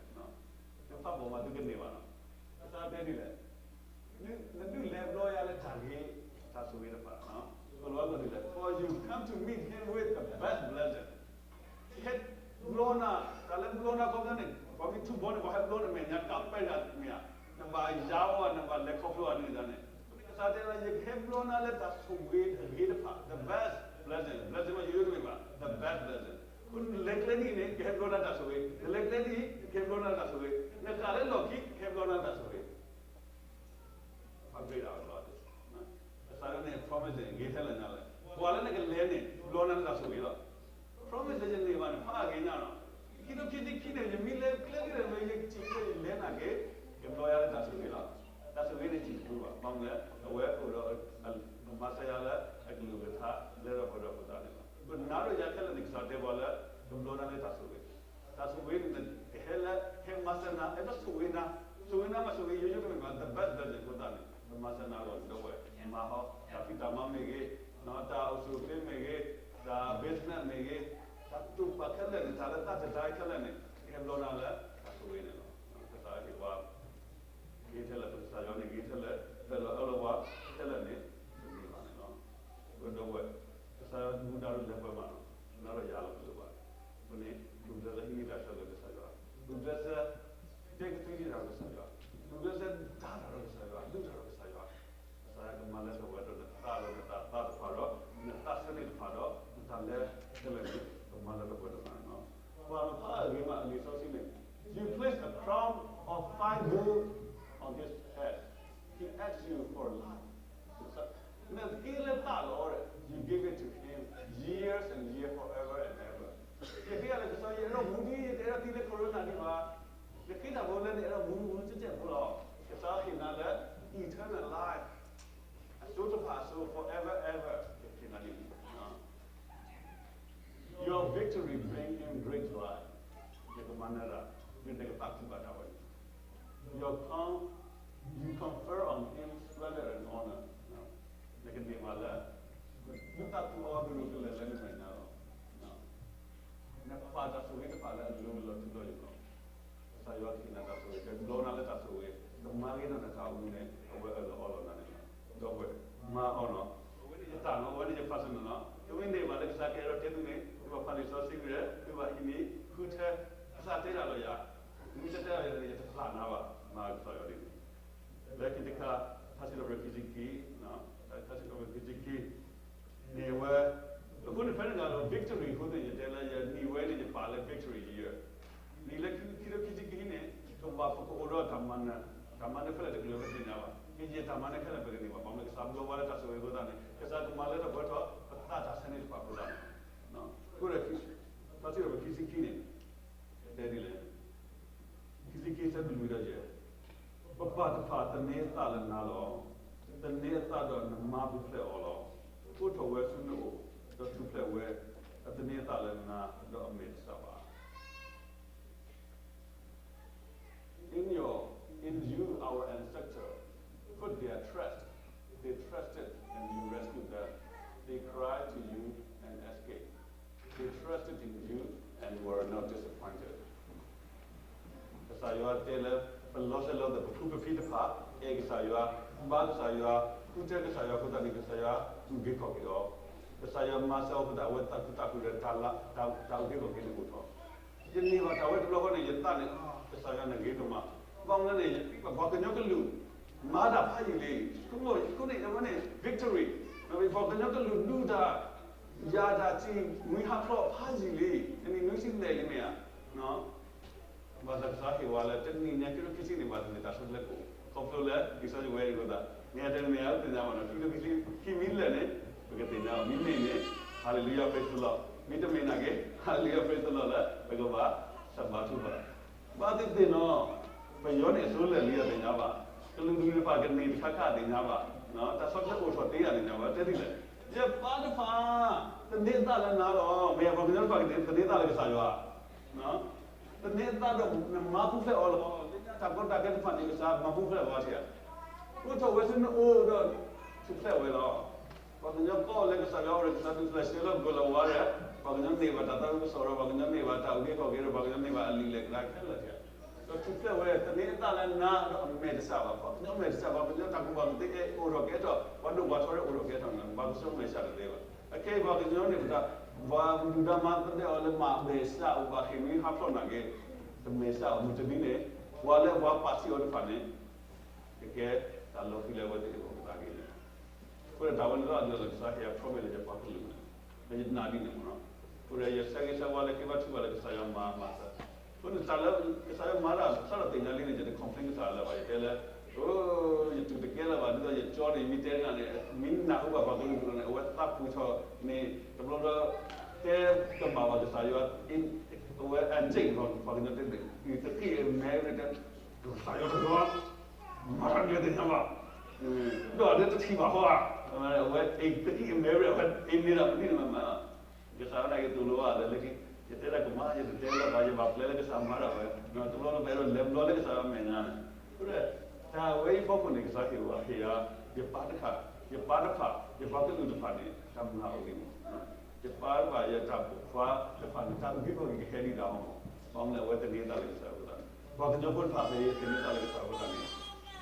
သုဖးပိာ်မးသုကန့ၢ်ဘၣ်လီၤ. ကစၢ်တဲဒ်လဲၣ်, နဒုးလဲၤဘျီယၤလၢတၢ်ဂ့ၤ, တၢ်ဆိၣ်ဂ့ၤတဖၣ်, ကလီၤဂီၤဒ်လဲၣ်, for you come to meet him with ဘျီနၤ, တၢ်လၢဘျီနၤခီပညီန့ၣ် ပှၤမ့ၢ်ထူၣ်ဘီန့ၣ် ပှၤဟဲဘျီနမဲာ်ညါ ကးပဲၢ်နၤမ့ၢ်ဧါ, နဘၣ်ယါဝဲ နဘၣ်လဲၤခီဖျိအီၤန့ၣ်န့ၣ်, ကစၢ်တဲလၢ ယကဟဲဘျီနၤလၢတၢ်ဆိၣ်ဂ့ၤတဂ့ၤတဖၣ်, the best blessing, blessing မ့ၢ်ယိယိတမ့ၢ်ဘၣ်, the best blessing. နလဲၤကျဲဒ်အံၤန့ၣ် ကဟဲဘျီနၤတၢ်ဆိၣ်ဂ့ၤ, နလဲၤကျဲဒ်အံၤ ကဟဲဘျီနၤတၢ်ဆိၣ်ဂ့ၤ, နဃၣ်လၢလီၢ်ခံ ကဟဲဘျီနၤတၢ်ဆိၣ်ဂ့ၤ How great our God is. ကစၢ်ယွၤန့ၣ် promise န့ၣ် ဂ့ၤထဲလဲၣ်ညါလဲၣ်. ပှၤလၢနကလဲၤန့ၣ် ဘျီနၤလၢတၢ်ဆိၣ်ဂ့ၤလီၤ. Promise လၢယန့ၢ်ဘၣ်န့ၣ် ဖးအဂ့ၤညါလီၤ. ခံထိခံဆံခံန့ၣ် ယမ့ၢ်လဲၤကျဲဒ်လဲၣ် ယစံးလၢယလဲၤနာ်က့ ကဘျီယၤလၢတၢ်ဆိၣ်ဂ့ၤလီၤ. တၢ်ဆိၣ်ဂ့ၤန့ၣ် စံးတပူၤဘၣ်. ဘၣ်မနုၤလဲၣ် အဝဲအိၣ်ဒီး ကမၤစၢၤယၤလၢအကလုၢ်ကထါ လၢထီၣ်ပှဲၤထီၣ်အဃိသတးန့ၣ်လီၤ. ပနာ်ဒီးယၤခဲလၢာ်န့ၣ် ကစၢ်တဲပှၤလၢ ကဘျီနၤလၢတၢ်ဆိၣ်ဂ့ၤ တၢ်ဆိၣ်ဂ့ၤန့ၣ် ကဟဲလၢ ဟဲမၤစၢၤနၤ ဟဲလၢဆိၣ်ဂ့ၤနၤ, ဆိၣ်ဂ့ၤနၤမ့ၢ်ဆိၣ်ဂ့ၤ ယိယိတမ့ၢ်ဘၣ် the best blessing အဃိသတးန့ၣ် ကမၤစၢၤနၤလီၤ ဒီပုၢ်ဝဲၢ် မၤဟီ တၢ်ဖံးတၢ်မၤမ့ၢ်ဂ့ၤ, တၢ်အိၣ်ဆူၣ်အိၣ်ချ့မ့ၢ်ဂ့ၤ, တၢ် business မ့ၢ်ဂ့ၤ, တၢ်တိာ်ပာ်ခဲလၢာ်န့ၣ် တၢ်လၢတၢ်တဒါခဲလၢာ်န့ၣ် ကဟဲဘျီနၤလၢတၢ်ဆိၣ်ဂ့ၤန့ၣ်လီၤ. ကစၢ်ဟ့ၣ်ပှၤ ဂ့ၤထဲလဲၣ် ပကစၢ်ယွၤန့ၣ် ဂ့ၤထဲလဲၣ် ပၢၢ်လီၤအၢလီၤပှၤထဲလဲၣ်န့ၣ် တမ့ၢ်ဘၣ်န့ၣ်လီၤ. ဒီပုၢ်ဝဲၢ် ကစၢ်ယွၤမူဒါလၢပှဲၤမးလီၤ. နာ်ဒီးယၤလီၤပလိၣ်ဘၣ်. အဃိန့ၣ် ဒိးဘျၢစၢၤဟံးန့ၢ်တၢ်ဆၢလၢကစၢ်ယွၤ, ဒိးဘျၢစၢၤ တဲကသွံက့ၤတၢ်ကစၢ်ယွၤ, ဒိးဘျၢစၢၤဒါတၢ်ဒီးကစၢ်ယွၤ, ဒုးတၢ်ဒီးကစၢ်ယွၤ, ကစၢ်ယွၤကမၤလၢထီၣ်ပှဲၤထီၣ်နသးဒီးနသးသးတဖၣ်ဒီး နသးဆၢန့ၢ်တဖၣ်ဒီး နတၢ်လဲၤခဲလၢာ်န့ၣ် ကမၤလၢထီၣ်ပှဲၤထီၣ်နၤလီၤ. ပှၤမဖးအဂ့ၤမး အလံာ်စီဆှံန့ၣ် You place a crown of fine gold on his head. He asks you for life. နဃ့လၢသးလီၤ, you give it to him years and years, forever and ever. ယဃ့အလၢကစၢ်ယွၤ ယအဲၣ်ဒိးမူဒံး ယတအဲၣ်ဒိးသံလၢ corona ဒံးဘၣ်. နဃ့တၢ်ဖိလၢနအဲၣ်ဒိးမူဒံးတစဲးဖိလီၤ. ကစၢ်ဟ့ၣ်နၤလၢ eternal life, အစိတဖၣ်အစိ forever ever ကဟ့ၣ်နၤဒ်န့ၣ် Your victory bring him great joy. နကမၤနၢၤတၢ်, နကသးခုဘၣ်တၢ်ဝဲန့ၣ် Your con, you confer on him splendor and honor. နကန့ၢ်ဘၣ်လၢ နသးခုအီၤကရူၢ်ကရၢလၢနမဲာ်ညါလီၤ. နပာ်တၢ်ဆိၣ်ဂ့ၤတဖၣ်လၢအလိၤလီၤထူလီၤယိာ်လီၤ. ကစၢ်ယွၤကဟ့ၣ်နၤတၢ်ဆိၣ်ဂ့ၤ, ကဘျီနၤလၢတၢ်ဆိၣ်ဂ့ၤ, ကမၤဂ့ၤထီၣ်နတၢ်အိၣ်မူန့ၣ် အဝဲအၢၣ်လီၤအီလီၤနၤန့ၣ်လီၤ. ဒီပုၢ်ဝဲၢ် မၤအီၤနီၤ, ယတၢ်နီၤ အဝဲန့ၣ်ယ personal နီၤ, သုမ့ၢ်န့ၢ်ဘၣ်လၢကစၢ်ကအဲၣ်ဒိးတဲသုန့ၣ် သုဘၣ်ဖးလံာ်စီဆှံဝံၤဒီး သုဘၣ်ဟံးန့ၢ် ဃုထၢ ကစၢ်တဲတၢ်လီၤယၤ, မ့ၢ်တတဲတၢ်လီၤယၤန့ၣ် ယတဖျးနၤဘၣ်, မၤကစၢ်ယွၤဒ်န့ၣ် လၢခံတခါ ထါစံးထီၣ်ပတြၢၤခံဆံခံ, ထါစံးထီၣ်ပတြၢၤခံဆံခံ န့ၣ်ဝဲ, အဃိန့ၣ်ဖဲန့ၣ်ဒီး victory အဃိသတးန့ၣ် ယတဲလၢယနံၣ်ဝဲန့ၣ် ယပာ်လၢ victory year. နံၣ်လၢခံဆံခံဆံခံန့ၣ် ကဘၣ်ပကအိၣ်ဒီးတၢ်မၤနၢၤ, တၢ်မၤနၢၤခဲလၢာ်တကလုာ်ပသ့ၣ်ညါဘၣ်, ကယဲၢ်တၢ်မၤနၢၤခဲလၢာ်ပကန့ၢ်ဘၣ်, ဘၣ်မနုၤကစၢ်ဘျီဝဲလၢတၢ်ဆိၣ်ဂ့ၤအဃိသတးန့ၣ် ကစၢ်ကမၤလၢထီၣ်ပှဲၤထီၣ် ပသးတၢ်ဆၢန့ၣ်တဖၣ်အဃိသတးန့ၣ်, အဃိဒီး ထါစံးထီၣ်ပတြၢၤခံဆံခံန့ၣ် တဲဒ်လဲၣ် ခံဆံခံဆၢလွံၢ်ဒီးယဲၢ်, ပပၢ်တဖၣ်သန့ၤအသးလၢနၤလီၤ. သန့ၤအသးဒီးနမၤပူၤဖျဲးအီၤလီၤ. အိးထီၣ်ဝဲဆူနအိၣ်, ဒီးထူၣ်ဖျဲးဝဲ, အသန့ၤအသးလၢနၤဒီးအမဲာ်တဆှးဘၣ်. In your, in you our ancestors put their trust. They trusted and you rescued them. They cried to you and escaped. They trusted in you and were not disappointed. ကစၢ်ယွၤတဲလၢ ပလီၤစဲးလီၤသွဲၣ် ပဖုပဖံတဖၣ် အဲၣ်ကစၢ်ယွၤ, ဘါကစၢ်ယွၤ, ဃုထၢကစၢ်ယွၤအဃိသတးန့ၣ် ကစၢ်ယွၤအုၣ်က့ၤခီၣ်က့ၤအီၤ, ကစၢ်ယွၤမၤစၢၤအီၤအဃိသတး အဝဲသးခုသးခုဒီး တၢ်အုၣ်က့ၤခီၣ်က့ၤန့ၣ်အိၣ်ထီၣ်. ယန့ၢ်ဘၣ်တၢ်ဝဲတဘျီဃီန့ၣ် ယသးန့ၣ် ကစၢ်ယွၤန့ၣ်ဂ့ၤဒိၣ်မး, ဘၣ်မနုၤလဲၣ်န့ၣ် ပှၤကညီကလုာ် မၤတၢ်ဖးယံာ်လံ, ဆိကမိၣ် ယခိၣ်န့ၣ် အဝဲန့ၣ် victory, ပှၤကညီကလုာ်ဒုးတၢ် ယၤတၢ်ထံၣ် မှံဟးဖျိးဖးယံာ်လံ, တနံၤနွံဆံဘျဲၣ်လံမ့ၢ်ဧါ. ဘၣ်ဆၣ်ကစၢ်ဟ့ၣ်ဝဲလၢ တနံၤညါခံထိခံဆံန့ၣ် ဘၣ်တမ့ၢ်တၢ်ဆၢကတီၢ်ကအိၣ်, ခီဖျိလၢ လံာ်စီဆှံဝဲအံၤအဃိသတး, မ့ၢ်အတဲမ့ၢ်အသ့ၣ်ညါဘၣ်နီၤ, ခံထိခံဆံခံမံၤလၢာ်န့ၣ် ပကသ့ၣ်ညါဘၣ်, မ့မ့ၢ်န့ၣ် Hallelujah praise the Lord, မ့တမ့ၢ်နာ်က့ Hallelujah praise the Lord လၢ ပကဘၣ် စၢဘါထုကဖၣ် ဘၣ်သ့ၣ်သ့ၣ်နီၤ, ပယီၤန့ၣ်အစိလၢာ်လံအသ့ၣ်ညါဘၣ်, ကလုာ်ဒူၣ်တဖၣ်ကန့ၢ်တခါခါအသ့ၣ်ညါဘၣ်, တၢ်ဆီတလဲအိၣ်ထီၣ်သ့အသ့ၣ်ညါဘၣ်, တဲဒ်လဲၣ်, ယပၢ်တဖၣ် သန့ၤအသးလၢနၤလီၤ, မ့ၢ်ပှၤကညီတဖၣ်ကသန့ၤအသးလၢကစၢ်ယွၤ, သန့ၤအသးဒီးနမၤပူၤဖျဲးအီၤလီၤ, လၢညါတၢ်ကီတၢ်ခဲတဖၣ်န့ၣ် ကစၢ်မၤပူၤဖျဲးအီၤဧါ, အိးထီၣ်ဝဲဆူနအိၣ်ဒီး ထူၣ်ဖျဲးဝဲလီၤ. ပှၤကညီကီၢ်လၢကစၢ်ယွၤအိၣ်ဒီး ကစၢ်ဒုးပျၢ်ဆှၢလီၤဂၢၢ်လီၤဝါဒီး ပှၤကညီန့ၢ်ဘၣ်တၢ်သးခုကစီၣ်ဒီး ပှၤကညီန့ၢ်ဘၣ်တၢ်အုၣ်က့ၤခီၣ်က့ၤဒီး ပှၤကညီန့ၢ်ဘၣ်အလံာ်လဲၢ်ကျဲခဲလၢာ်, ဒီးထူၣ်ဖျဲးဝဲ သန့ၤအသးလၢနၤဒီးအမဲာ်တဆှးဘၣ်, ပှၤကညီမဲာ်တဆှးဘၣ်, ပှၤကညီတၢ်ကူၣ်ဘၣ်ကူၣ်သ့အိၣ်ထီၣ်ကဲထီၣ်, ပှၤဒိၣ်ပှၤထီအိၣ်ထီၣ်ကဲထီၣ်န့ၣ် ပှၤကညီမဲာ်ဆှးတသ့ဘၣ်. အခဲအံၤပှၤကညီန့ၣ် ပတၢ် ပှၤမုၢ်ဒုၣ်ဒါမၤသဒၢအီၤလၢမၤမဲာ်ဆှးအီၤ ဘၣ်ဃ့ၢ်မှံဟးဖျိးနာ်က့ၤ, တမဲာ်ဆှးအီၤမုၢ်တနံၤန့ၣ်, ပှၤလၢပှၤပာ်ဆံးအီၤတဖၣ်န့ၣ် ကကဲတၢ်လီၤဃံၤလၢအဝဲသ့ၣ်အိၣ်သးဂ့ၤန့ၣ်, အဃိဒီးတၢ်ဝဲန့ၣ်ဒီးအဒိလၢကစၢ်ဟ့ၣ်အဖျိးမဲာ်လၢယပှၤကလုာ်, လၢယနာ်ဒ်န့ၣ်မ့ၢ်နီၤ, အဃိဒီးယဆၢဂ့ၤဆၢဝါလၢက့ၤဘၣ်ထံၣ်ဘၣ်လၢကစၢ်ယွၤမၤမၤသး, အဃိန့ၣ်တၢ်လၢကစၢ်ယွၤမၤတၢ် ကစၢ်ဒီးသ့ၣ်ညါလံန့ၣ် ယတ complain ကစၢ်လၢၤဘၣ် ယတဲလၢ အိ ယတူၢ်တကဲလၢၤဘၣ် ဒ်သိးယကၠီန့ၣ် မ့ၢ်တဲတဂၤန့ၣ် မ့ၢ်နၢ်ဟူဘၣ်ပှၤကလုာ်ကလုာ်န့ၣ် အဝဲသးပူၤထီၣ်န့ၣ် တဘျီဘျီ တဲတဘၣ်ဘၣ်ကစၢ်ယွၤ, အဝဲအစ့ၣ်လီၤ ပှၤကညီတဲန့ၣ် အံၤတက့ၢ်အမဲရ့ၣ်တဲ ကစၢ်ယွၤတဂၤ မၤတၢ်ဒ်လဲၣ်တသ့ၣ်ညါဘၣ်, ဒီးအဒၢတထံၣ်ဘၣ်ဃီဧါ, အဝဲအံၤတက့ၢ်အမဲရ့ၣ် အဝဲအံၤန့ၣ်ဒီးပဒ်န့ၣ်မးမး ကစၢ်ဝဲဒၣ်က့ၤသိၣ်လိဘၣ်ဒီးလၢ ယတဲတၢ်ကမၣ် ယတတဲလၢၤဘၣ် ယဘၣ်ပျဲလၢကစၢ်မၤတၢ်ဝဲ, တဘျီလၢပအဲၣ်ဒိးလဲၤဘျီလၢကစၢ်ယွၤမဲာ်ညါန့ၣ်, အဃိဒီး တၢ်ဝဲအံၤဖီခိၣ်န့ၣ် ကစၢ်ဟ့ၣ်ဝဲဟ့ၣ်ယၤ, ယပၢ်တဖၣ်, ယပၢ်တဖၣ်, ယပှၤကလုာ်တဖၣ်န့ၣ် တၢ်မုၢ်လၢ်အိၣ်လံမး, ယပၢ်တဖၣ် ယတၢ်ပိာ်ခွါတဖၣ်န့ၣ် တၢ်အုၣ်က့ၤခီၣ်က့ၤကဟဲဒ်တၢ်အီၤမး, ဘၣ်မနုၤလဲၣ် အဝဲသန့ၤသးလၢကစၢ်ယွၤအဃိသတးန့ၣ်, ပှၤကညီဖိတဖၣ်ဖဲအံၤသန့ၤသးလၢကစၢ်ယွၤအဃိသ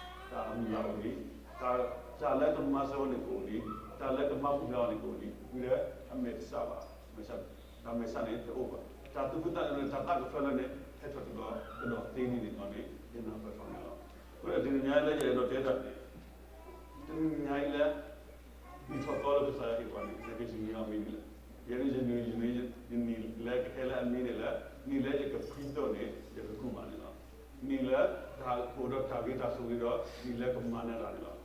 တးန့ၣ် တၢ်မုၢ်လၢ်အိၣ်လံ, တၢ်လၢကမၤစၢၤအီၤန့ၣ်ကအိၣ်လံ, တၢ်လၢကမၤပူၤဖျဲးအီၤန့ၣ်ကအိၣ်လံ, ဝံၤဒီးအမဲာ်တဆှးဘၣ်, တၢ်မဲာ်ဆှးန့ၣ်တအိၣ်ဘၣ်, တၢ်သူၣ်ဖှံသးညီန့ၣ် တၢ်သးကဖၢလၢန့ၣ် ဟဲထီၣ်တဘျီကဒီးသ့န့ၣ်န့ၣ်လီၤန့ၣ် ယနၢ်ပၢၢ်ထီၣ်န့ၣ်လီၤ. အဃိဒီးတနံၤညါလၢယအဲၣ်ဒိးတဲတၢ်န့ၣ် တနံၤညါအံၤလၢ ဒ်ထီၣ်သီလၢကစၢ်ယွၤဟ့ၣ်ပှၤန့ၣ် နကယုၢ်န့ၢ်အီၤမံၤဒ်လဲၣ်, ယဲဒၣ်ယနုၤယနုၤ ယနံၤလၢကဟဲလၢအမံၤန့ၣ်လၢ နံၤလၢယကဖှံဒိၣ်န့ၣ် ယကကူးဘၣ်န့ၣ်လီၤ. နံၤလၢတၢ်အိၣ်ဒီးတၢ်ဂ့ၤတၢ်ဆိၣ်ဂ့ၤဒီး နံၤလၢကမၤနၢၤတၢ်န့ၣ်လီၤ.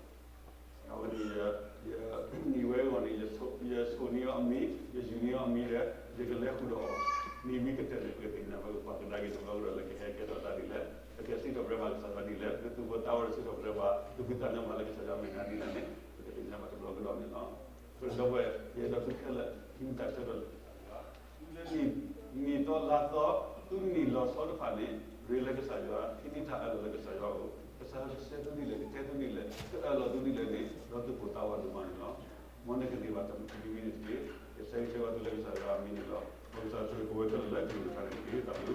အဝဲန့ၣ် နံၤဝဲအဂီၢ်န့ၣ် ယဆိၣ်န့ၢ်အီၤအမံၤ, ယယုၢ်န့ၢ်အီၤအမံၤဒီး ယကလဲၤဃုာ်ဒီးအီၤ, နံၤမ့ၢ်ကတၢၢ်န့ၣ် ပကသ့ၣ်ညါဘၣ် ပှၤကဒါက့ၤတဘျီကဒီးလၢကဟဲကဲထီၣ်တၢ်ဒ်လဲၣ်, ပကစံးထီၣ်ပတြၢၤဘၣ်ကစၢ်ယွၤဒ်လဲၣ်, ပသူၣ်ပိၢ်သးဝးဒီးစံးထီၣ်ပတြၢၤဘၣ် ပသူၣ်ဖှံသးညီဘၣ်လၢကစၢ်ယွၤမဲာ်ညါဒ်လဲၣ်န့ၣ် ပကသ့ၣ်ညါဘၣ်တဘျီကဒီးန့ၣ်လီၤ. အဃိဒီး ဒီပုၢ်ဝဲၢ် ယအဲၣ်ဒိးသုခဲလၢာ် ဟံးမူဒါဆၢထၢၣ်လၢ လၢနံၣ်သီလါသီ သုနံၣ်လီၤဆီတဖၣ်န့ၣ် ရ့လၢကစၢ်ယွၤ, ဟံးန့ၢ်တၢ်အၢၣ်လီၤလၢကစၢ်ယွၤအအိၣ်, ကစၢ်ယွၤကဆှၢသုဒ်လဲၣ်, ကတဲသုဒ်လဲၣ်, ကအၢၣ်လီၤသုဒ်လဲၣ်န့ၣ် ဒီးသူၣ်ပိၢ်သးဝးဒိၣ်မးန့ၣ်လီၤ. မ်နကန့ၢ်ဘၣ်တၢ်မနုၤမံၤန့ၣ်တက့ၢ်. ယဆၢဂ့ၤဆၢဝါသုလၢကစၢ်ယွၤအမံၤန့ၣ်လီၤ. မ်ကစၢ်ယွၤဆိၣ်ဂ့ၤပဝဲခဲလၢာ်လၢကလုၢ်ကထါန့ၣ်တက့ၢ်. တၢ်ဘျုး